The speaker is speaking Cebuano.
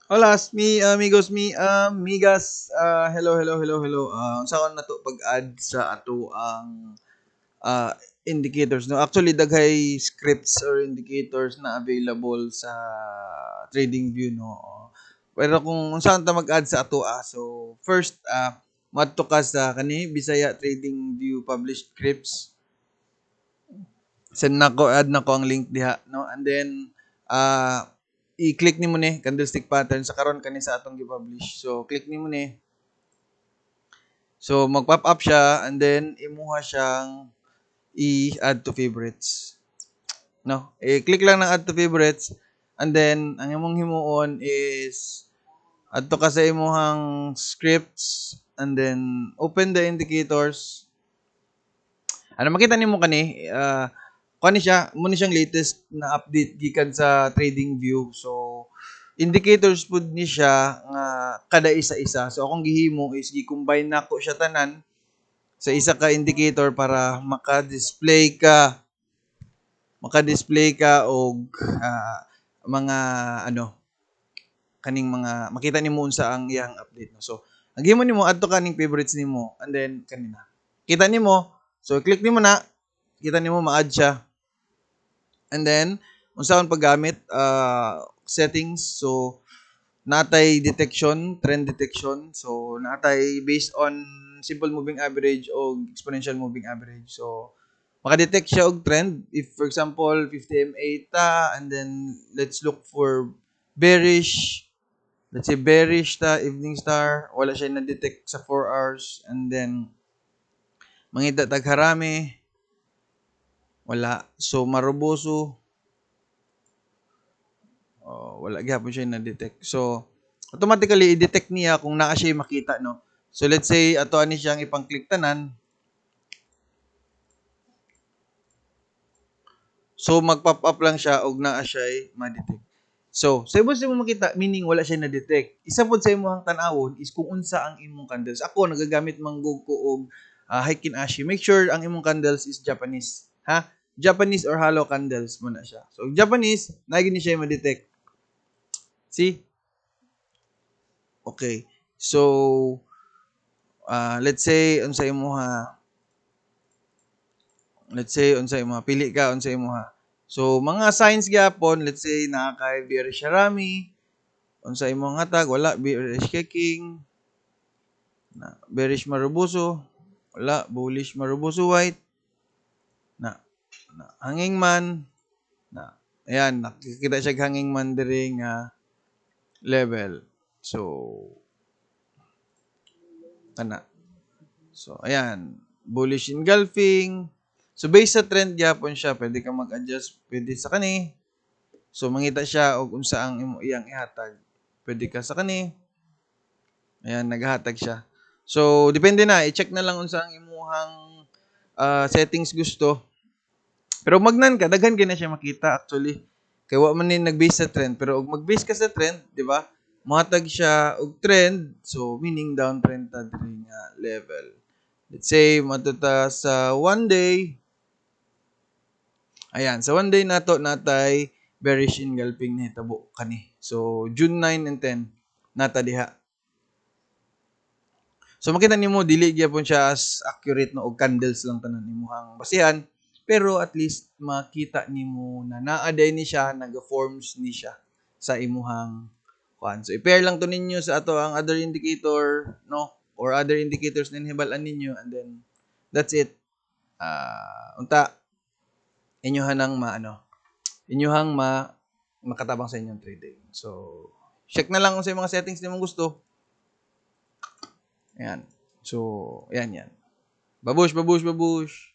Hola, mi amigos, mi amigas. Hello, hello, hello, hello. Unsa kon nato pag-add sa ato ang indicators, no? Actually, daghay scripts or indicators na available sa TradingView, no. Pero kung unsa ta mag-add sa ato so first, moadto ka sa kani Bisaya TradingView published scripts. Send nako, add nako ang link diha, no? And then i-click nimo ni candlestick pattern sa karon kani sa atong gi-publish. So click nimo ni. So mag-pop up siya and then imuha siyang i-add to favorites. No? I-click lang ng add to favorites and then ang imong himuon is adto ka sa imuhang scripts and then open the indicators. Ano makita nimo kani, kuan ni siya, mo ni siyang latest na update gikan sa TradingView. So indicators pud ni siya nga kada isa-isa. So akong gihimo is gi-combine nako siya tanan sa isa ka indicator para maka-display ka og mga ano kaning mga makita nimo unsa ang iyang update, no. So ang gihimo nimo, adto kaning favorites nimo and then kanina. Kita nimo, so click nimo na, kita nimo ma-add siya. And then unsaon paggamit, settings, so natay detection, trend detection. So natay based on simple moving average o exponential moving average. So maka-detect siya og trend if, for example, 50 MA ta and then let's look for bearish, let's say bearish ta, evening star, wala siya na-detect sa 4 hours. And then mangita tag harami, wala. So marubozu, oh, wala gyapon siya na-detect. So automatically i-detect niya kung naa siya makita, no? So let's say ato ani siyang ipang-click tanan. So mag-pop up lang siya og naa siya ma-detect. So sa imo makita, meaning wala siya na-detect. Isa pod sa imong tan-awon is kung unsa ang imong candles. Ako nagagamit manggug ko og Heikin Ashi. Make sure ang imong candles is Japanese, ha? Japanese or hollow candles mo na siya. So Japanese, naa ni siya ma-detect. See? Okay. So let's say unsa imuha, let's say unsa imuha, pili ka unsa imuha. So mga signs gyapon, let's say naa kay bearish harami, unsa imong hatag, wala, bearish kicking, na bearish marubozu, wala, bullish marubozu white, na hanging man, na ayan, nakikita siya hanging man diri nga level. So kana. So ayan, bullish engulfing. So based sa trend gyapon siya, pwede ka mag-adjust, pwede sa kani. So mangita siya og unsa ang imo iyang ihatag. Pwede ka sa kani. Ayan, naghatag siya. So depende na, i-check na lang unsa ang imuhang settings gusto. Pero magnan ka, daghan kay na siya makita actually. Kay wa man ni nag-base sa trend, pero og mag-base ka sa trend, di ba? Mohatag siya og trend, so meaning downtrend ta diri nga level. Let's say moadto ta sa one day. Ayan, sa one day nato natay bearish engulfing na hitabo kani. So June 9 and 10 nata diha. So makita nimo dili gyapon siya as accurate, no, og candles lang tanan imuhang basihan, pero at least makita nimo na naa day ni siya, naga-forms ni siya sa imuhang kuan. So i-pair lang to ninyo sa ato ang other indicator, no, or other indicators na hibal-an ninyo and then that's it. Unta inyohan ang maano, inyohang ma makatabang sa inyong trading. So check na lang kung sa mga settings nimong gusto. Ayan. So, ayan yan. Babush, babush, babush.